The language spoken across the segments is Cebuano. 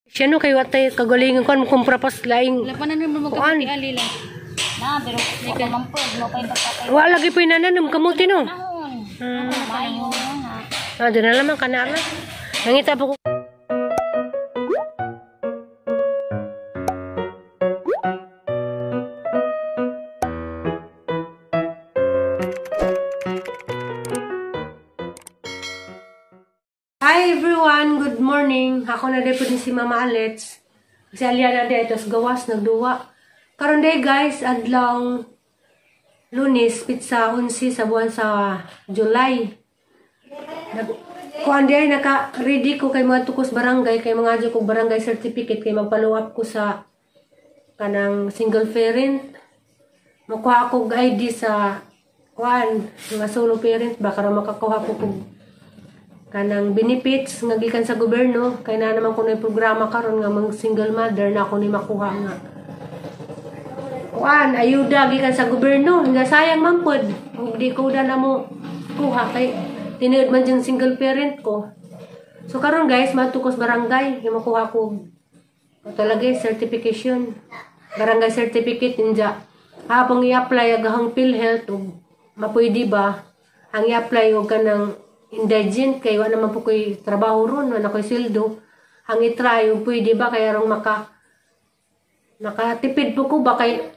Siya no kay watay kagalingon kon kumpra pas laing. Wala pa na naman Kuan. magkamuti alila. Na, pero wala man po. Mo kay pagkatay. Wa lagi po inanan kamuti no. Nahon. Hmm. Maayo nga. Ah, doon na lamang kana lang. Nangita po ko. Hi everyone, good morning. Ako na po ni si Mama Alets. Si Aliana de tos gawas nagduwa. Karon day guys, adlaw Lunes, pizza 11 sa buwan sa July. Kuan di ay naka-ready ko kay mga tukos barangay kay mga adyo kog barangay certificate kay mag-follow up ko sa kanang single parent. Makuha ko og ID sa kuan nga solo parent ba karon makakuha ko og kanang benefits nga gikan sa gobyerno kay na naman kuno programa karon nga mang single mother na ako ni makuha nga kuan ayuda gikan sa gobyerno. Nga sayang man pod ug di ko na mo kuha kay tinuod man jud single parent ko. So karon guys, matukos barangay yung makuha ko talaga certification, barangay certificate ninja hapong i-apply agahang PhilHealth ug mapwede ba ang i-apply og kanang indigent kay wa naman po ko'y trabaho ron, wala ko'y sweldo. Ang i-try ug pwede ba kay arong makatipid po ko ba kay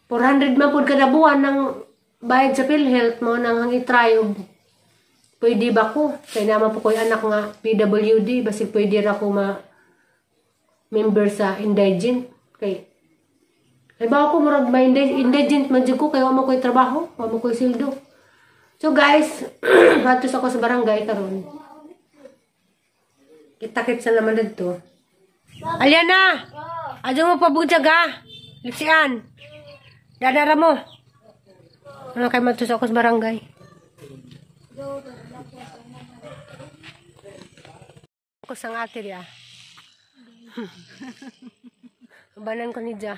400 man pod kada buwan ng bayad sa PhilHealth mo nang ang i-try og pwede ba ko kay naman po ko'y anak nga PWD basig pwede ra ko ma member sa indigent kay halimbawa ko murag may indigent man jud ko kay wa man ko'y trabaho, wa man ko'y sweldo. So guys, atos ako sa barangay karon. Kita-kits na naman dito. Aliana! Adyo mo pabugjag ha? Lipsian. Dadara mo. Ano kay matos ako sa barangay? Ako sang ate niya. Banan ko ni Ja.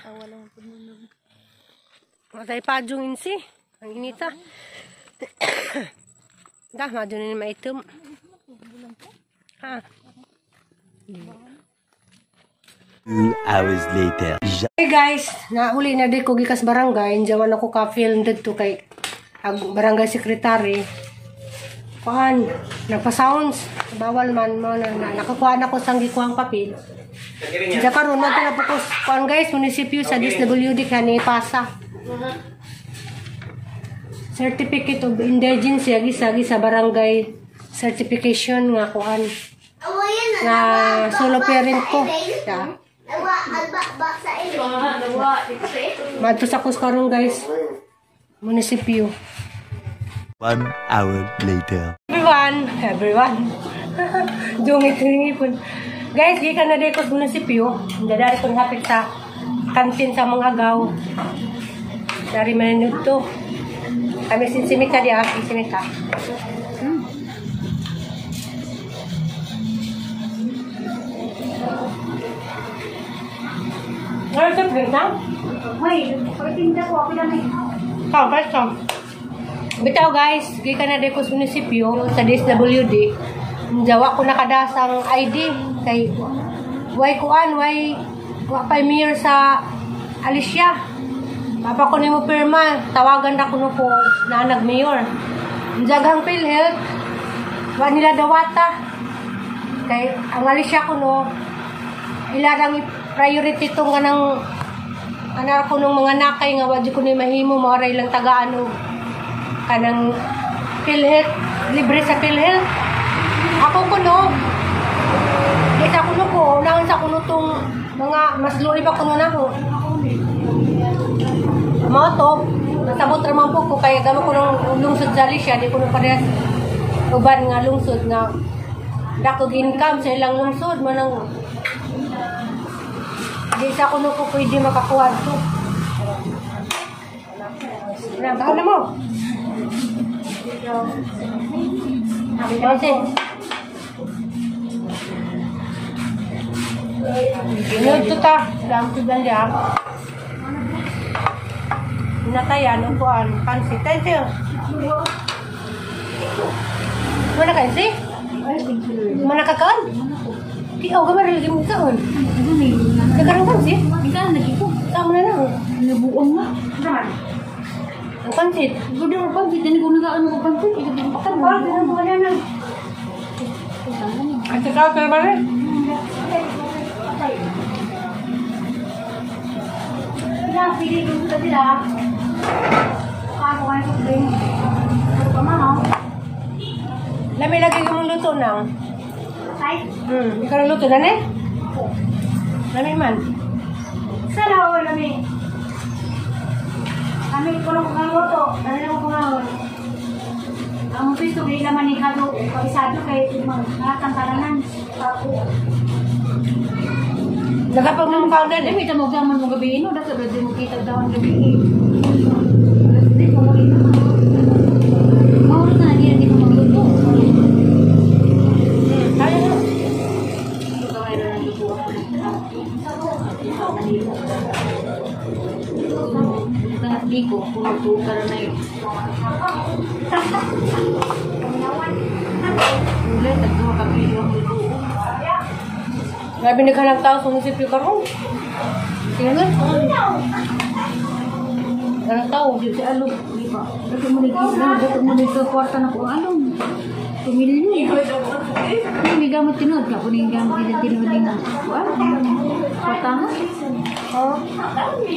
Matay pa jung insi. Ang inita. Dah, maju ni maitum. Ha. 2 hours later. Hey guys, nauli na di ko gikas barangay. Injawan ako ka-film dito kay ag barangay secretary. Kuan, nagpa-sounds. Bawal man mo na, nakakuha na ko sang gikuhang papel. Diya karon man na po ko kuan guys, munisipyo sa DSWD kani pasa. Certificate of Indigency agi sa barangay certification nga kuan nga solo parent ko. Ya. Madto sa kus karon guys. Munisipyo. 1 hour later. Everyone. Dungit ngipon. Guys, gikan na dito sa munisipyo. Dadari kon hapit sa kantin sa mga agaw. Dari man to. Kami sinsimita di ah, sinsimita. Ano sa printa? Wait, pagtinda ko ako lang eh. Oh, basta. Bitaw guys, gikan na dito sa munisipyo sa DSWD. Jawa ko nakadasang ID kay way kuan, way wa pay mayor sa Alicia. Papa ko nimo pirma, tawagan ra kuno ko na nag-mayor. Jaghang PhilHealth, wa nila dawata. Kay ang Alicia kuno ilarang priority tong kanang anak ko nung mga nakay nga wa jud ko ni mahimo mo aray lang tagaan og kanang PhilHealth, libre sa PhilHealth. Ako kuno di sa kuno ko unahon sa kuno tong mga mas luoy pa kuno nako. Mao to, nasabot ra man po ko kay gamo ko nung lungsod sa Alicia, di ko nung parehas uban nga lungsod nga dakog income sa ilang lungsod man ang di sa kuno ko pwede makakuha to. Ano mo? Kasi Ginod to ta. Dam to banda. Natayan upuan pansit. Thank you. Mana ka si? Mana ka kan? Di aw gamay lagi mo kaon. Ano na yun? Nagkaroon pansit? Ikaw nagiko. Tama na lang. Nabuang na. Ang pansit. Gud ang pansit dili ko nagaano ko pansit. Ito ko pakan. At saka ka ba rin? Pinapili ko sa sila. Ako kayo sa drink. Ano pa man, oh? Lami lagi yung luto nang. Ay, Ikaw ang luto na ne? Lami man. sana o lami. Kami ko lang kung luto. Ano lang kung ano. Ang pisto kay naman ni Kado, kabisado kay mga tangkaranan. Ako. Nagapagmamukha na din. Dami ta mo gaman mo gabi no, dapat ba mo kita dawon gabi. Alas di ko mo na. Mauro na niya di ko magluto. Kaya na. Ano ka mayroon ng luto ako? Tangat di ko, kung magtuo ka na yun. Ule, tagduha ka kilo ang luto. Grabe naghanap tao sa munisipyo karon. Tingnan. Naghanap tao. Di si Alo, di ba? Dato mo ni dato mo ni kwarta na ko along. Pumilyo. Ay, may gamit tinuod ka. Kung yung gamit nila tinuod ni kuan. Kwarta na. Oh.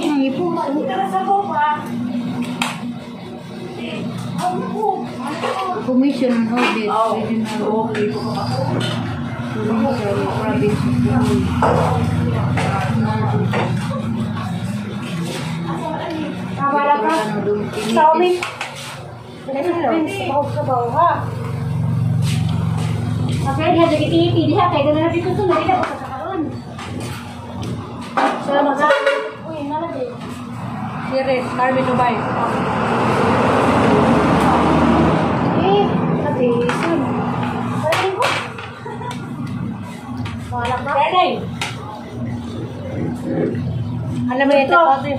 Ang ipo. Commission on Audit, Regional Office, Provincial, Province of Bohol. Okay, diha jud iti diha kay dala na dito to nalila ko sa karon. Salamat sa. Uy, nala di. Sires, Carmen Dubai. Eh, kabisan. Pwede ko. Wala ka. Ready? Alam mo ito, kote.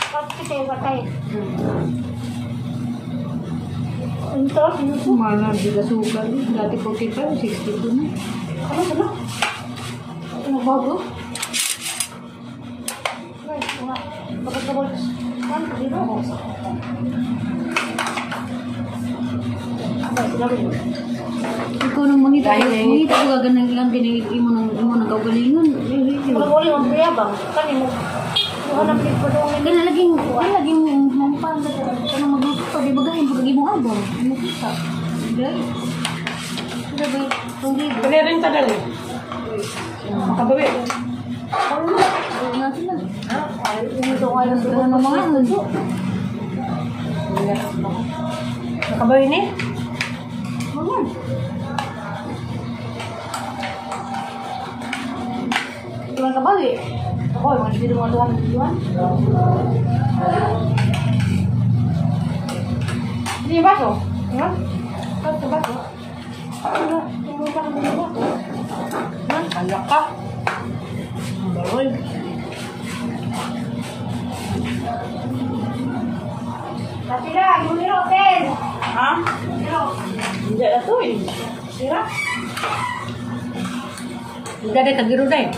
Kapit tayo patay. Ito, sinuso. Mahal na di asukal. Dati 45, 62 na. Ano ano? Ano bago? Ay, nga. Bakit? Ano, dito? Abay, sila rin. Ikaw nang mangita, Dahil eh. mangita ko gaganang ilang dinig imo nang kaugalingon. Wala wala ang priya ba? Kani mo. Kuha na pili ko doon. Kana laging mampan ka kanang magluto pa di bagahin pag imong abang. Imo kita. Dai. Sudah ba tunggi Kani rin tagal eh. Makabawi. nga sila. Ito kayo sa Ano mga ano? Makabawi ni? Mga. Tuwan ka ba eh? Ako, mga dito mga tuwan ng tuwan. Hindi yung baso. Ha? Baso, baso. Ano? Tumulong ka ng baso. Ha? Alak ka. Ang bawal. Dati na, yung nilo, hotel. Ha? Nilo. Hindi na to eh. Sira. Hindi na tagiro na eh.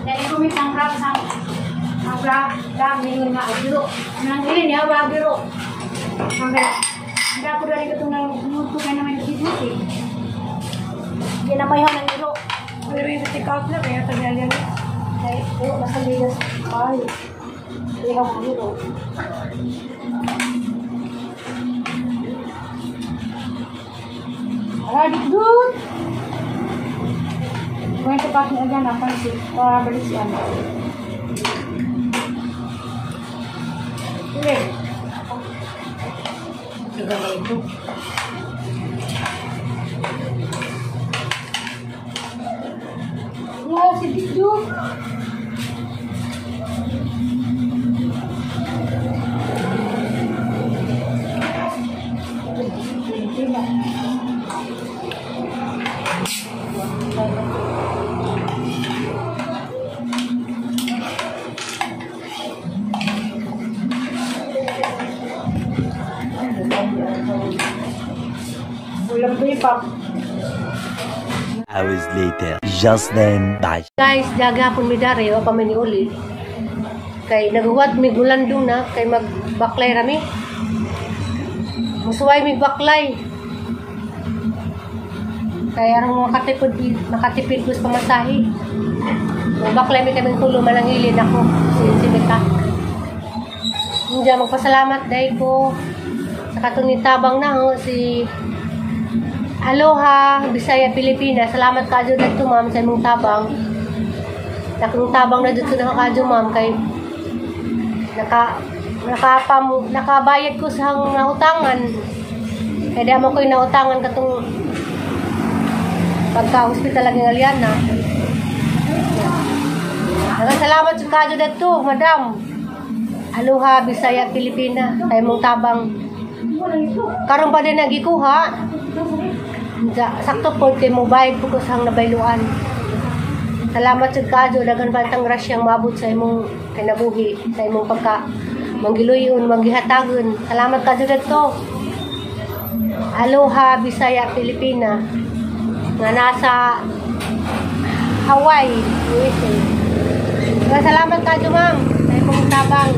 Dahil kumit ang crab sa ang crab, crab ningon nga agiro. Nang ilin niya ba agiro. Ang kaya, hindi ako dali katong nang muto kay naman Christmas eh. Di na may ng iro. Ano yung take out na kaya tagal yan. Kay, oh, nasa ligas. Ay. Hindi ka magiro. Ala, dut. Going to pack ni again, pansit. Para balik si ano. Hindi. Tagal ito. Wow, si Dikduk. Ulam ko yung pap. Hours later. Just then, bye. Guys, gagapon mi dari wa pa mi niuli. Kay naghuwat mi gulandong na kay magbaklay rami. Musuway mi baklay. Kay aron makatipid ko sa pamasahe. Magbaklay mi kaming tulo manangilin ako si Mika. Hindi magpasalamat dahil ko sa katong nitabang na ho si Aloha Bisaya Pilipinas. Salamat kaadyo dadto ma'am sa imong tabang. Nakong tabang na dito na kaadyo ma'am kay nakabayad ko sa nautangan. Kay di mo ko yung nautangan katong pagka hospital lagi ng Aliana. Salamat sa kaadyo dadto, madam. Aloha Bisaya Pilipinas sa imong tabang. Karon pa din nagikuha. Sakto po kay mo bayad po ko sa nabayluan. Salamat sa kaadyo, daghan pa tang grasyang maabot sa imong kinabuhi, sa imong pagka manggiluyon, manggihatagon. Salamat kaadyo dadto. Aloha Bisaya Pilipina nga nasa Hawaii, USA. Salamat kaadyo ma'am sa imong tabang.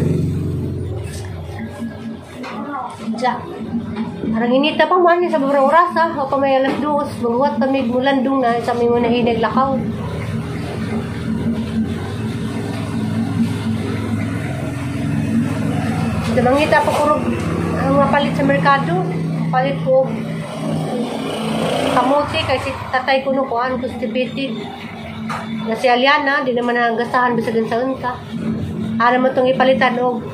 Ja. Arang inita pa man sa mga oras ha, o pa may 2:00, maghuwat kami mulandong na sa may mga nahinag lakaw. Mangita pa ko ang mapalit sa merkado, palit ko kamote kay si tatay ko no kuan constipated. Na si Aliana, di naman ang gasahan bisag sa unta. Ara mo tong ipalitan og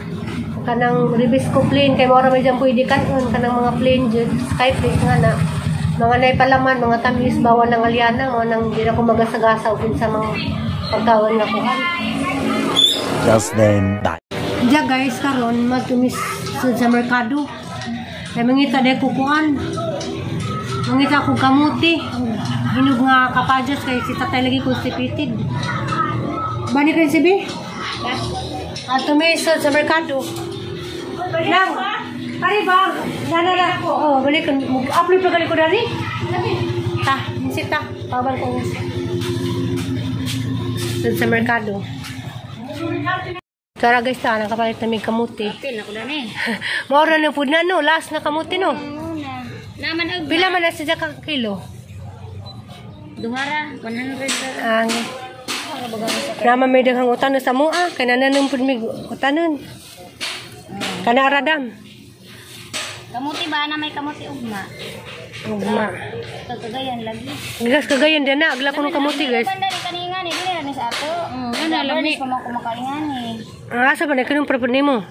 kanang Ribisco plane kay mora may dyan pwede kanon kanang mga plane jud skyflake nga na mga naipalaman mga tamis bawal ng Aliana mo nang di na ko magasagasa og kinsa mga pagkaon nga kuan. Just then, bye. Diya guys karon magtumis sa merkado kay mangita day kukuan mangita ko kamuti hinog nga kapadyas kay si tatay lagi constipated. Bani kay sibi? Ato may sa merkado. Nang, pare ba? Na. Oh, balik upload pa gali ko dali. Ta, insita, pabal ko. Sa merkado. Tara guys, ta nakapalit na may kamuti. Apil na ko dani. Maura na pud na no, last na kamuti no. Naman og pila man na siya ka kilo? Duhara, 100. Ang Nama may daghang utan sa mua, kay nananong pud mig utanon. Kana aradam. Kamuti ba na may kamuti ugma? Ugma. Kagayan lagi. Gigas kagayan din na agla kuno kamuti guys. Banda ni kaningan ni dili na sa ato. Ano lami pa mo kumakalingan ni. Asa ba na kanong prepare nimo?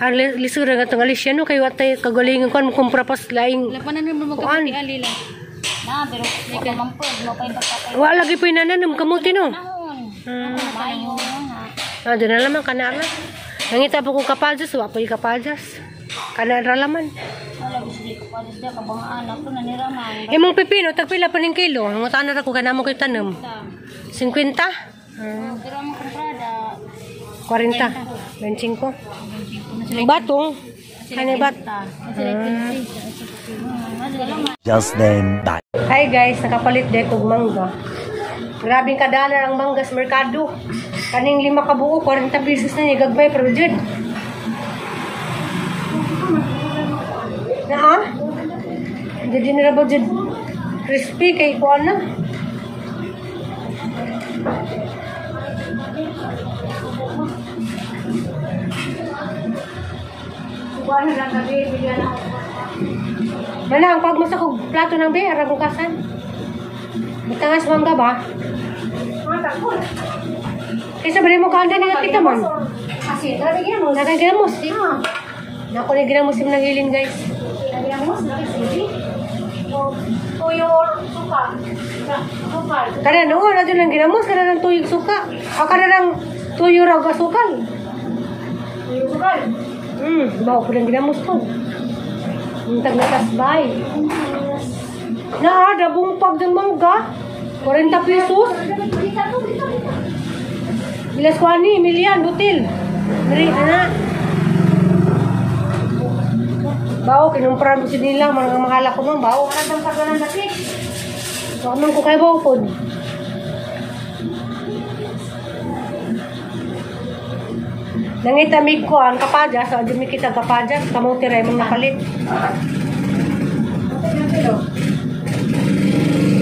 Ang lisura nga tong alis no kay watay kagalingan kon kumpra pas laing. Lapanan mo Kuan. magkamuti alila. Na pero wa pa man pud mo pay pagkatay. Wa lagi pa inanan kamuti no. Mayo ha. Ah, doon na laman kana ra. Nangita po ko kapadyas, wa pa yung kapadyas. Kana ra laman. Wala gusto di kapadyas dia kabangaan ako na niraman. Imong pipino tagpila pa ning kilo. Ngutana ra ko kanamo kay tanom. 50? Pero ang kumprada 40. 25. Batong. Ano bat? Just then, bye. Hi guys, nakapalit din kog mangga. Grabing kadana ang mangga sa merkado. Kaning 5 ka buo, 40 pesos na niya gagmay pero jud. Naa? Hindi na ba jud crispy kay kuan na. Kuan lang gabi, bigyan ako. Manang, pag mo sa kog plato ng be, arang kasan. Butangas mangga ba? Mga takot. Kaysa ba mo kaanda nga kita man? Asin, grabe ginamos. Nakaginamos. Nako ni ginamos yung nangilin guys. Ginamos, nakisili. O tuyo or suka. Suka. Kada noon, na lang ginamos, kada ng tuyog suka. O kada ng tuyo raw asukal. Tuyo sukal. Bao po ng ginamos to. Ang tagnatas bay. Naa, dabong pag ng mangga. 40 pesos. Bilas ko ani, Emilian, butil. Mari, ana. Bao, kinumpran mo si nila. Mga mahala ko nung bao. Parang pagkalan dati. So, anong ko kayo bao po? Nangitamig ko ang kapadya. So, adyo mi kita kapadya. Kamuti rin mong nakalit.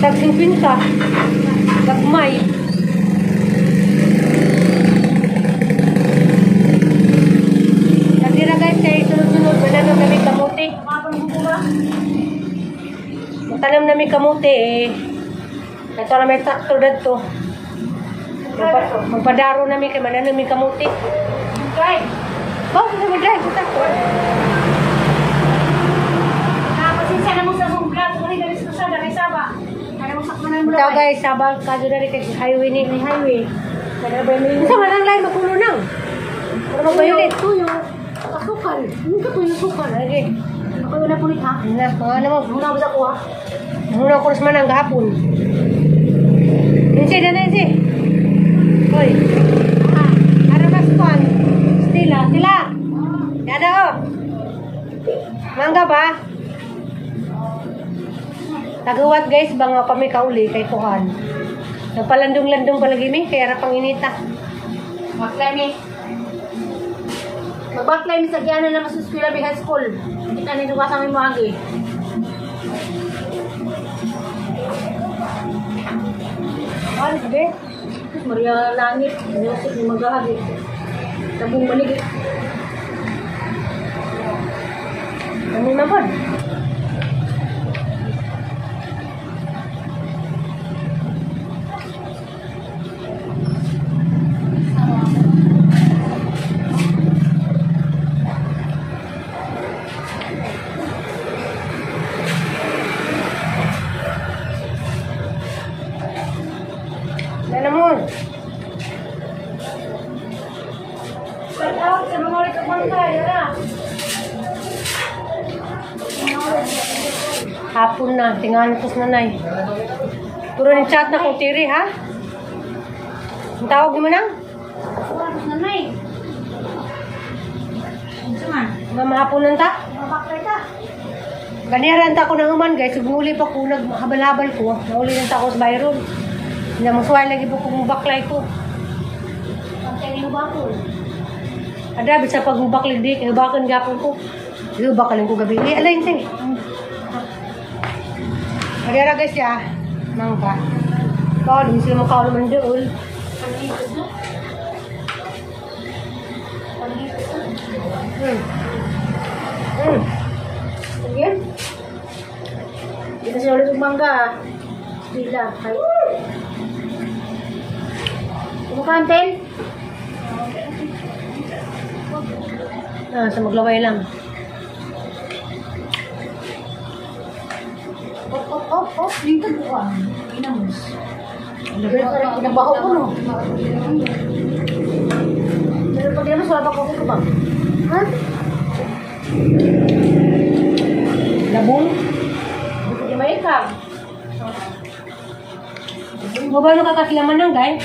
Tag-50. Gagmay. Natira guys, kay sunod-sunod, mananam namin kamuti. Magtanam namin kamuti eh. Ito na may tractor dito. Magpadaro namin kay mananam namin kamuti. Drive. Oh, sa may drive sa tractor. Pasensya na mo sa mong vlog. Kung hindi ko sa dali saba. Kaya mo sakmanan mo Ito guys, sabang kadyo na rin kay highway ni. May highway. Sa manang line, mapuno nang. Para magbayulit. Tuyo. Asukal. Hindi ka tuyo asukal. Okay. Ako na punit ha. Na, mga ano mo. Muna ba sa kuha? Muna ko rin manang gahapon. Insi, dana insi. Hoy. Ah, ara mas kuan. Stila, stila. Yada oh. Mangga ba? Tagawat guys, banga pa mi kauli kay kuan. Nagpalandong-landong palagi mi kay ara pang inita. Baklay mi. Magbaklay mi sa giyana na masuskwela mi high school. Kita ni duwa sa mi moagi. Ano be? Maria langit, music ni magahagi. Tabong manig. Kami man. Naman. Shout out sa mga ulit ang bangka, yara. Hapon na, tingahan ko sa nanay. Puro ni chat na kung tiri, ha? Ang tawag mo nang? Wala ko sa nanay. Unsa man? Mamahaponan ta? Mabaklay ta. Ganiran ta ko na human, guys. Sugmuli pa ko, naghabal-habal ko. Nauli lang ta ko sa Byron. Hindi mo suway lagi po kung baklay ko. Pagkay ni hubakol. Ada, bisa pag mubaklay di, kaya hubakan gapon ko. Hubakan ko gabi. Eh, alayin sing. Adara guys ya. Mangga. Bawal, hindi sila mukha naman doon. Sige. Dito siya ulit yung mangga. Sila. Ay. Kumukantin? Ah, sa maglaway lang. Op, op, op, op. Lingkod ko ah. Inamos. Kinabaho ko no. Pero pag naman wala pa ko ba? Ha? Labong. Hindi may ikab. Mabalo ka kasilaman ng guys.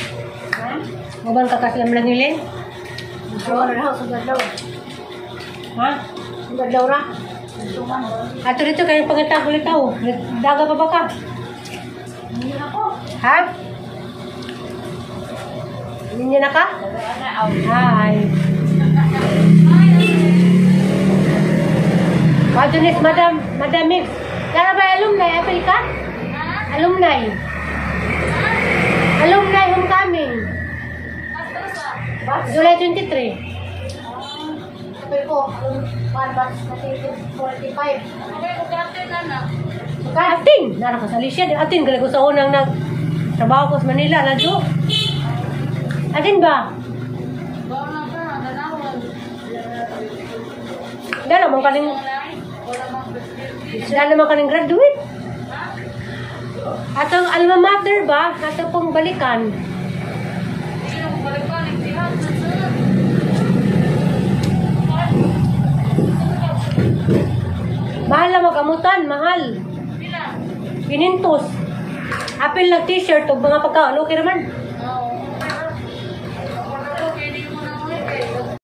Ha? Mabalo ka kasilaman ng hilin. So, ano na, sugad daw. Ha? Sugad daw ra. Ato dito kayo pagkatag ulit ako. Daga pa ba ka? Hindi na ko. Ha? Hindi na ka? Hi. Madunis, Madam, Madam Mix. Tara ba alumni? Apel ka? Alumni. Alumni homecoming. July 23. Sabi ko, one batch na 45. Atin! Nara ko sa Alicia. Atin, galing ko sa unang nag trabaho ko sa Manila. Ladyo. Atin ba? Dala man kaning dala man kaning graduate. Atong alma mater ba? Ato pong balikan. Mahal na magamutan, mahal. Pinintos. Apple na t-shirt o mga pagkaon, okay naman.